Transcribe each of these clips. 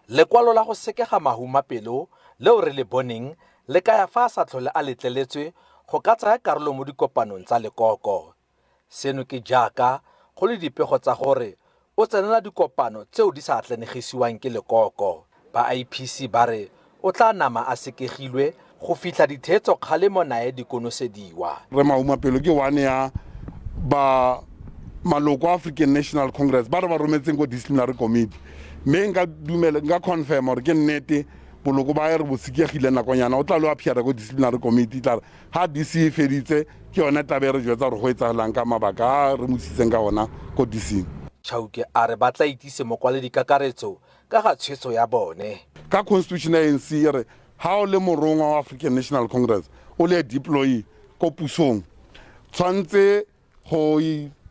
Lekwalo la go sekega Mahumapelo leo re le boneng le kaya fa a sa tlhole a letleletswe go ka tsaya karolo mo dikopanong tsa lekoko. Seno ke jaaka go le dipego tsa gore o tsenela dikopano tseo di sa atlanegisiwang ke lekoko. Ba IPC ba re o tla nama a sekegilwe go fitlha ditheetso kgalemo nae di konosediwa. Rre Mahumapelo ke one ya ba maloko a African National Congress ba re ba rometseng ko disciplinary committee, mme nka dumela, nka confirm gore ke nnete, boloko ba re bo sekegile nakonyana. O tla lo appeara ko disciplinary committee. Tla re ha DC e feditse, ke yone tlabe re jwetsa gore go etsagalang ka mabaka a re mo isitseng ka ona ko DC. Chauke a re ba tla itsise mokwaledi kakaretso ka ga tshwetso ya bone. Ka constitution ya ANC e re ha o le morongwa wa African National Congress, o le deployee ko pusong, tshwanetse go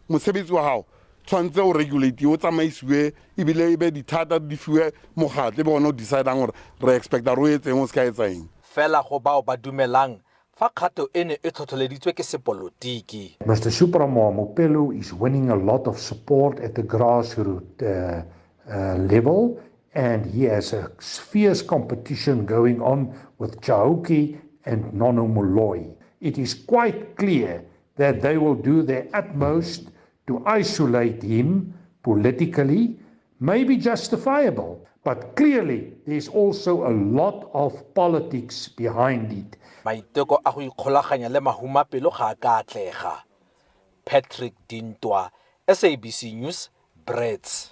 mosebetsi wa gago tshwanetse o regulate, o tsamaisiwe, ebile e be dithata di fiwe mogatlo, e be one o decidang gore re expecta re o etseng, o se ka etsa eng. Fela go bao ba dumelang fa kgato eno e tlhotlheleditswe ke sepolotiki. Mr. Supra Mahumapelo is winning a lot of support at the grassroots level, and he has a fierce competition going on with Chauke and Nono Moloi. It is quite clear that they will do their utmost to isolate him politically, maybe justifiable, but clearly there's also a lot of politics behind it. Maiteko a go ikgolaganya le Mahumapelo ga a ka atlega. Patrick Dintwa, SABC News, Brits.